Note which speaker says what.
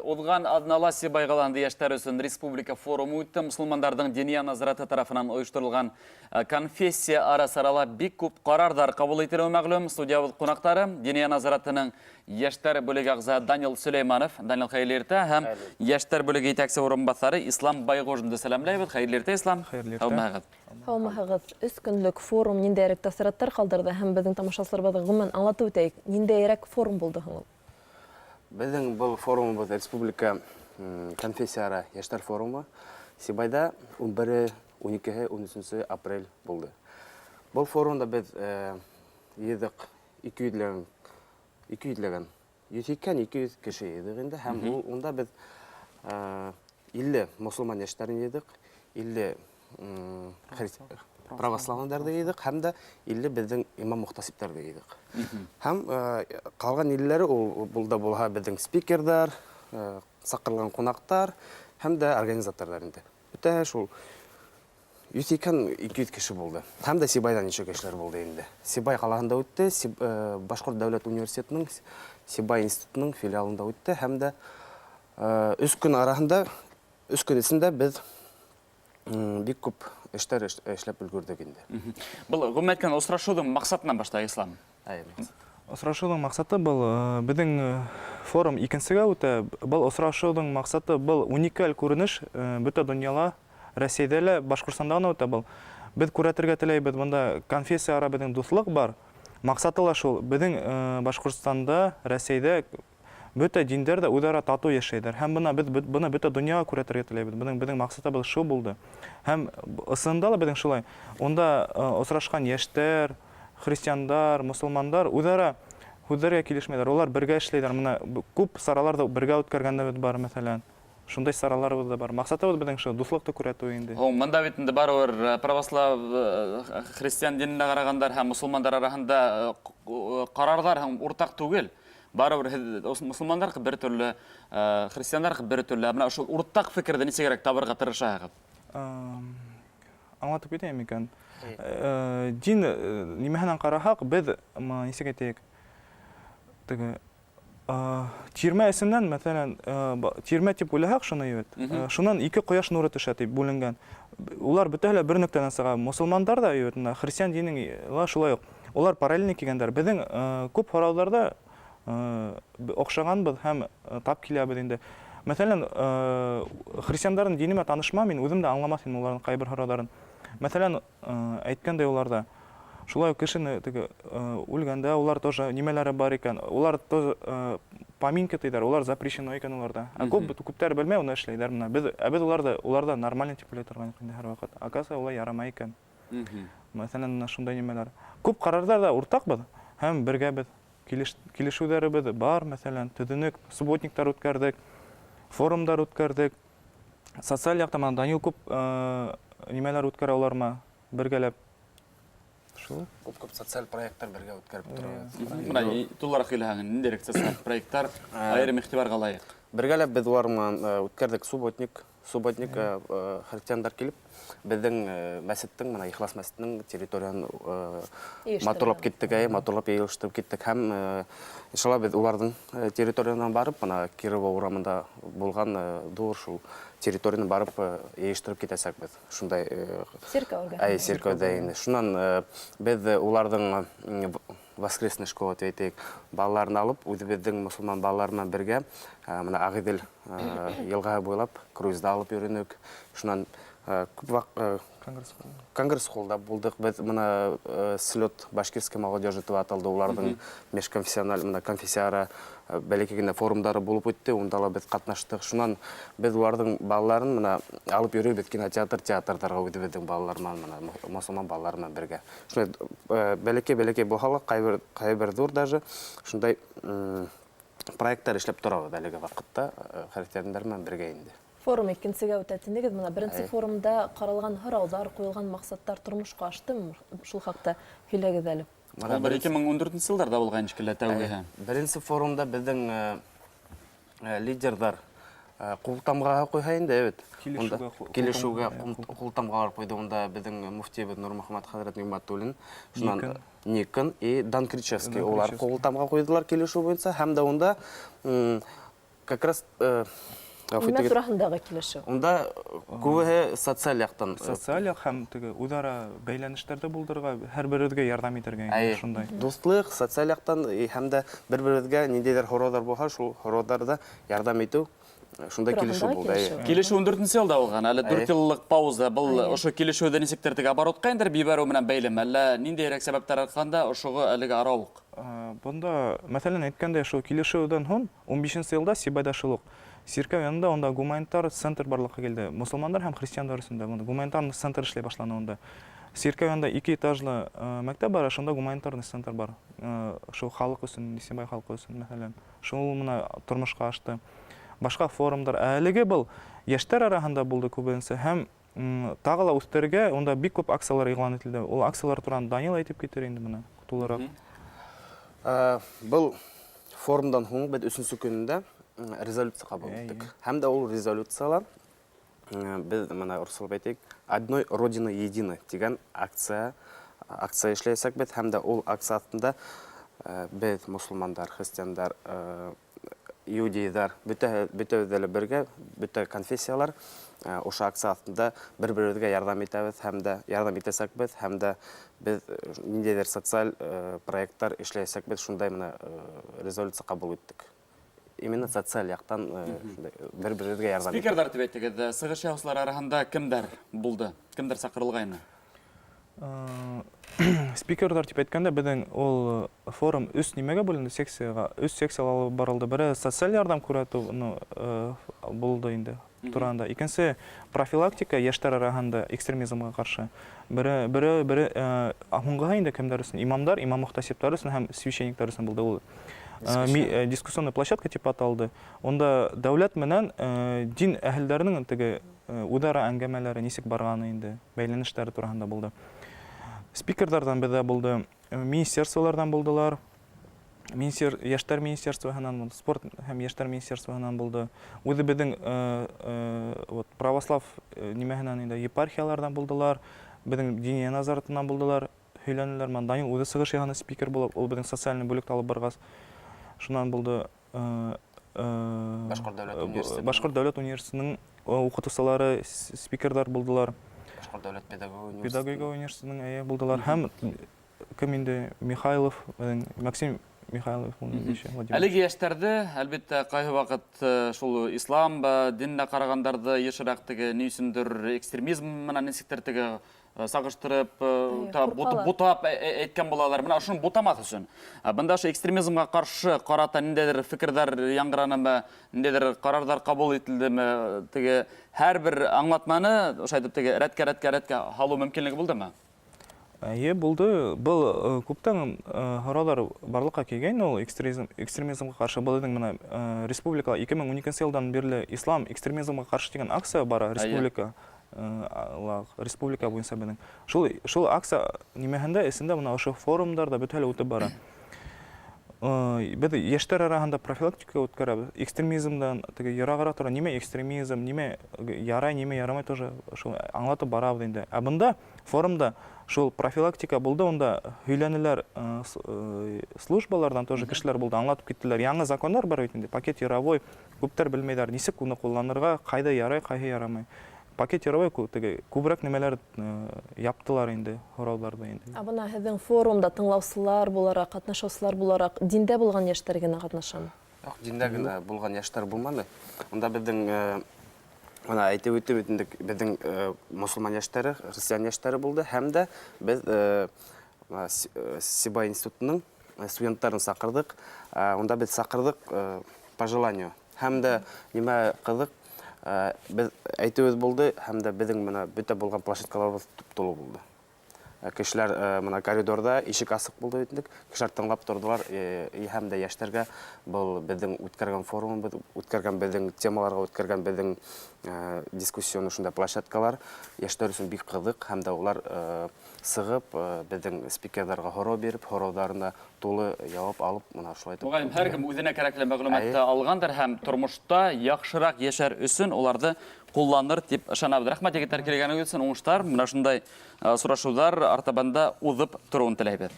Speaker 1: Уҙған аҙнала Сибай ҡалаһында йәштәр өсөн республика форумы үтте. Мосолмандарҙың Диния назараты тарафынан ойошторолған конфессия ара сарала бик күп ҡарарҙар ҡабул ителеүе мәғлүм. Студиябыҙ ҡунаҡтары Диния назаратының йәштәр бүлеге ағзаһы Данил Сөләйманов. Данил, хәйерле иртә. Һәм йәштәр бүлеге етәксе урынбаҫары Ислам Байғужинды сәләмләйбеҙ. Хәйерле иртә, Ислам.
Speaker 2: Хәйерле иртә.
Speaker 1: Һаумыһығыҙ.
Speaker 3: Һаумыһығыҙ. Өс көнлөк форум ниндәйерәк тәьҫораттар ҡалдырҙы һәм беҙҙең тамашасыларыбыҙға ғөмүмән аңлатып үтәйек, ниндәйерәк форум булды һуң ул?
Speaker 4: Беҙҙең был форумыбыҙ республика конфессияара йәштәр форумы Сибайҙа 11-е, 12-һе, 13 апрель булды. Был форумда беҙ йыйҙыҡ 200 200 180 200 кеше йыйҙыҡ инде һәм ул унда беҙ 50 мосолман йәштәрен йыйҙыҡ, 50 православныйҙарҙы йыйҙыҡ һәм дә 50 беҙҙең имам-мөхтәсибтәрҙе йыйҙыҡ. Һәм ҡалған илләре ул булда булһа беҙҙең спикерҙар, саҡырылған ҡунаҡтар һәм дә организаторҙар инде. Бөтәһе шул 180-200 кеше булды. Һәм дә Сибайҙан нисә кешеләр булды инде. Сибай ҡалаһында үтте, Башҡорт дәүләт университетының Сибай институтының филиалында үтте һәм дә өс көн араһында, өс көн эсендә беҙ бик күп эштәр эшләп өлгөрҙөк инде.
Speaker 1: Был ғөмүмән әйткәндә осрашыуҙың маҡсатынан башлайыҡ, Ислам.
Speaker 2: Осрашыуҙың маҡсаты был беҙҙең форум икенсегә үтә. Был осрашыуҙың маҡсаты был уникаль күренеш бөтә донъяла, Рәсәйҙә лә, Башҡортостанда ғына үтә был. Беҙ күрәтергә теләйбеҙ, бында конфессия ара беҙҙең дуҫлыҡ бар. Маҡсаты ла шул, беҙҙең Башҡортостанда, Рәсәйҙә Бөтә диндәр дә үзара тату яшәйҙәр. Һәм бына беҙ быны бөтә донъяға күрһәтергә теләйбеҙ. Бының беҙҙең маҡсатыбыҙ шул булды. Һәм ысынында ла беҙҙең шулай. Унда осрашҡан йәштәр, христиандар, мосолмандар үзара һүҙҙәргә килешмәйҙәр. Улар бергә эшләйҙәр. Менә күп саралар да бергә үткәргәнебеҙ бар, мәҫәлән. Шундай сараларыбыҙ да бар. Маҡсатыбыҙ беҙҙең шул, дуҫлыҡты күрһәтеү инде.
Speaker 1: Һуң монда бит инде барыбер православ христиан диненә карагандар һәм мосолмандар араһында карарлар һәм уртак түгел. Барыбер һеҙ мосолмандар бер төрлө, христиандар бер төрлө. Ә менә ошо уртаҡ фекерҙе нисегерәк табырға тырышаһығыҙ?
Speaker 2: Аңлатып китәйем микән? Дин нимәһенән ҡараһаҡ, беҙ нисек әйтәйек, теге тирмә эсеннән, мәҫәлән, тирмә тип уйлаһаҡ шуны бит, шунан ике ҡояш нуры төшә дип бүленгән. Улар бөтәһе лә бер нөктәнән сыға. Мосолмандар да бит, христиан динең ла шулай ук. Улар параллельно килгәндәр. Беҙҙең күп һорауҙарда оҡшағанбыҙ һәм тап киләбеҙ инде. Мәҫәлән, христиандарҙың динемә танышма, мин үҙем дә аңламаҫ инем уларҙың ҡайбер һорауҙарын. Мәҫәлән, әйткәндәй уларҙа, шулай ук кешене теге үлгәндә улар тоже нимәләре бар икән, улар тоже поминки тиҙәр, улар запрещено икән уларда. Ә күп күптәр белмәй, уны эшләйҙәр менә. Беҙ, ә беҙ уларҙы уларҙа нормально тип уйлай торғайныҡ инде һәрваҡыт. Оказывается, улай ярамай икән. Мәҫәлән, менә шундай нимәләр. Күп ҡарарҙар ҙа уртаҡбыҙ һәм бергәбеҙ. Килеш, килешеүҙәребеҙ бар, мәҫәлән, төҙөнөк, субботниктар үткәрҙек, форумдар үткәрҙек. Социаль яҡта менә Данил күп нимәләр үткәрә уларма бергәләп. Шул.
Speaker 4: Күп-күп социаль проекттар бергә үткәреп торабыҙ.
Speaker 1: Менә тулыраҡ һөйләһәң, ниндәйерәк социаль проекттар айырым иғтибарға лайыҡ?
Speaker 4: Бергәләп беҙ улар менән үткәрҙек субботник. Субботник христиандар килеп, беҙҙең мәсеттең, мына Ихлас мәсетенең территорияһын матурлап киттек, әйе, матурлап йыйыштырып киттек. Һәм иншалла беҙ уларҙың территорияһына барып, мына Кирова урамында булған ҙур шул территорияны барып йыйыштырып китәсәкбеҙ. Шундай
Speaker 3: Церковьгә.
Speaker 4: Әйе, церковьдә инде. Шуннан беҙ уларҙың воскресный школа тип әйтәйек, балаларын алып, үҙебеҙҙең мосолман балалары менән бергә мына Ағиҙел йылғаһы буйлап круизда алып йөрөнөк. Шунан күп ваҡыт конгресс холлда булдыҡ. Беҙ мына слет башкирской молодежи тип аталды. Уларҙың межконфессиональ, мына конфессияара бәләкәй генә форумдары булып үтте. Унда ла беҙ ҡатнаштыҡ. Шунан беҙ уларҙың балаларын мына алып йөрөйбөҙ кинотеатр, театрҙарға үҙебеҙҙең балалар менән, мына мосолман балалары менән бергә. Шундай бәләкәй-бәләкәй булһа ла, ҡайбер, ҡайбер ҙур даже шундай проекттар эшләп торабыҙ әлеге ваҡытта хәрефтәрендәр менән бергә инде.
Speaker 3: Форум икенсегә үтә тинегеҙ. Бына беренсе форумда ҡаралған һорауҙар, ҡуйылған маҡсаттар тормошҡа аштымы? Шул хаҡта һөйләгеҙ әле.
Speaker 1: Ул бер 2014 йылдарҙа булған шикелле тәүгеһе.
Speaker 4: Беренсе форумда беҙҙең лидерҙар ҡул тамғаһы ҡуйһа инде, бит. Килешеүгә ҡул тамғалар ҡуйҙы. Унда беҙҙең муфтиебеҙ Нурмөхәммәт хәҙрәт Ниғмәтуллин, шунан Никон и Дан Кричевский улар ҡул тамға ҡуйҙылар килешеү буйынса, һәм дә унда Как раз э, ғәфү
Speaker 3: Нимә
Speaker 4: итегеҙ.
Speaker 3: тураһындағы килешеү?
Speaker 4: Унда күбеһе социаль яҡтан.
Speaker 2: Социаль яҡ һәм теге үҙара бәйләнештәрҙе булдырырға, һәр беребеҙгә ярҙам итергә инде
Speaker 4: Әйе.
Speaker 2: шундай.
Speaker 4: Дуҫлыҡ, социаль яҡтан и һәм дә бер-беребеҙгә ниндәйҙер һорауҙар булһа, шул һорауҙарҙа ярҙам итеү, шундай килешеү
Speaker 3: Тураһындағы
Speaker 4: булды. Әйе.
Speaker 3: килешеү.
Speaker 1: Килешеү 14 йылда булған, әле 4
Speaker 4: Әйе.
Speaker 1: йыллыҡ пауза. Был ошо килешеүҙе нисектер теге оборотҡа индереп ебәреү менән бәйлеме, әллә ниндәйерәк сәбәптәр арҡаһында ошоға әлеге арауыҡ?
Speaker 2: Бында, мәҫәлән, әйткәндәй, шул килешеүҙән һуң 15 йылда Сибайҙа шул уҡ сиркәү янында унда гуманитар центр барлыҡҡа килде. Мосолмандар һәм христиандар өсөн дә бында гуманитар центр эшләй башланы унда. Сиркәү янында ике этажлы мәктәп бар, шунда гуманитарный центр бар. Шул халыҡ өсөн, Сибай халҡы өсөн, мәҫәлән. Шул мына тормошҡа ашты. Башҡа форумдар. Ә әлеге был йәштәр араһында булды күбенсә һәм тағы ла үҫтерергә унда бик күп акциялар иғлан ителде. Ул акциялар тураһында Данил әйтеп китер инде мына тулыраҡ.
Speaker 4: Был форумдан һуң беҙ өсөнсө көнөндә резолюция ҡабул иттек. Һәм дә ул резолюцияла беҙ мына урыҫлап әйтәйек, Одной Родины едины тигән акция эшләйәсәкбеҙ һәм дә ул акция аҫтында беҙ мосолмандар, христиандар, иудейҙар, бөтәбеҙ әле бергә, бөтә конфессиялар ошо акция аҫтында бер-беребеҙгә ярҙам итәбеҙ һәм дә ярҙам итәсәкбеҙ һәм дә беҙ ниндәйҙер социаль проекттар эшләйәсәкбеҙ, шундай мына резолюция ҡабул иттек. Именно социаль яҡтан шундай бер-беребеҙгә ярҙам итәбеҙ.
Speaker 1: Спикерҙар тип әйтегеҙ, сығыш яһаусылар араһында кемдәр булды? Кемдәр саҡырылғайны?
Speaker 2: Спикерҙар тип әйткәндә, беҙҙең ул форум өс нимәгә бүленде, секцияға. Өс секция алып барылды. Бере социаль ярҙам күрһәтеү, булды инде тураһында. Икенсе профилактика йәштәр араһында экстремизмға ҡаршы. Бере, һуңғыһы инде кемдәр өсөн? Имамдар, имам мөхтәсибтар өсөн һәм священниктар өсөн булды ул. Дискуссионная площадка тип аталды. Унда дәүләт менән дин әһелдәренең теге үҙара әңгәмәләре нисек барғаны инде, бәйләнештәре тураһында булды. Спикерҙарҙан беҙҙә булды, министерстволарҙан булдылар. Йәштәр министерствоһынан булды, спорт һәм йәштәр министерствоһынан булды. Үҙебеҙҙең вот православ нимәһенән инде епархияларҙан булдылар, беҙҙең диния назаратынан булдылар, һөйләнеләр. Мына Данил үҙе сығыш яһаны спикер булып, ул беҙҙең социальный бүлекте алып барғас. Шунан булды
Speaker 4: Башҡорт дәүләт университеты.
Speaker 2: Башҡорт дәүләт университетының уҡытыусылары спикерҙар булдылар.
Speaker 4: Башҡорт дәүләт педагогика университеты.
Speaker 2: Педагогика университетының, эйе, булдылар. Һәм кем инде Михайлов, беҙҙең Максим Михайлов, ул ничә, Владимир.
Speaker 1: Әлеге йәштәрҙе, әлбиттә, ҡайһы ваҡыт шул ислам диненә ҡарағандарҙы йышыраҡ теге ни өсөндөр экстремизм менән нисектер теге сағыштырып,
Speaker 3: Әйе, ҡурҡалар.
Speaker 1: бутап әйткән булалар. Мына ошоно бутамаҫ өсөн. Бында ошо экстремизмға ҡаршы ҡарата ниндәйҙер фекерҙәр яңғыранымы, ниндәйҙер ҡарарҙар ҡабул ителдеме? Теге һәр бер аңлатманы ошо әйтеп теге рәткә, рәткә, рәткә һалыу мөмкинлеге булдымы?
Speaker 2: Эйе, булды. Был күптән һорауҙар барлыҡҡа килгән ул экстремизмға ҡаршы. Был беҙҙең мына республикала ике мең ун икенсе йылдан бирле ислам экстремизмға ҡаршы тигән акция бара республика буйынса беҙҙең. Шул акция нимәһендә эсендә мына ошо форумдар да бөтә лә үтеп бара. Беҙ йәштәр араһында профилактика үткәрәбеҙ. Экстремизмдан теге йырағыраҡ тора, нимә экстремизм, нимә ярай, нимә ярамай тоже шул аңлатып барабыҙ инде. Ә бында форумда шул профилактика булды, унда һөйләнеләр службаларҙан тоже кешеләр булды, аңлатып киттеләр. Яңы закондар бар бит инде, пакет яровой, күптәр белмәйҙәр, нисек уны ҡулланырға, ҡайҙа ярай, ҡайһы ярамай. Пакет яровой теге күберәк нәмәләр яптылар инде, һорауҙарҙы инде.
Speaker 3: Ә бына һеҙҙең форумда тыңлаусылар булараҡ, ҡатнашыусылар булараҡ, диндә булған йәштәр генә ҡатнашамы?
Speaker 4: Юҡ, диндә генә булған йәштәр булманы. Унда беҙҙең бына әйтеп үтеп бит инде, беҙҙең мосолман йәштәре, христиан йәштәре булды һәм дә беҙ бына Сибай институтының студенттарын саҡырҙыҡ. Унда беҙ саҡырҙыҡ по желанию. Һәм дә нимә ҡыҙыҡ, беҙ әйтеүебеҙ булды, һәм дә беҙҙең бына бөтә булған площадкаларыбыҙ туп-тулы булды. Кешеләр бына коридорҙа ишек асыҡ булды бит инде, кешеләр тыңлап торҙолар, һәм дә йәштәргә был беҙҙең үткәргән форумыбыҙ, үткәргән беҙҙең темаларға, үткәргән беҙҙең дискуссион ошондай площадкалар йәштәр өсөн бик ҡыҙыҡ, һәм дә улар сығып беҙҙең спикерҙарға һорау биреп, һорауҙарына тулы яуап алып, бына шулай итеп.
Speaker 1: Мөғәйен, һәр кем үҙенә кәрәкле мәғлүмәтте алғандыр һәм тормошта яҡшыраҡ йәшәр өсөн уларҙы ҡулланыр тип ышанабыҙ. Рәхмәт, егеттәр, килгәнегеҙ өсөн, уңыштар. Мына шундай сорашыуҙар артабанда уҙып тороуын теләйбеҙ.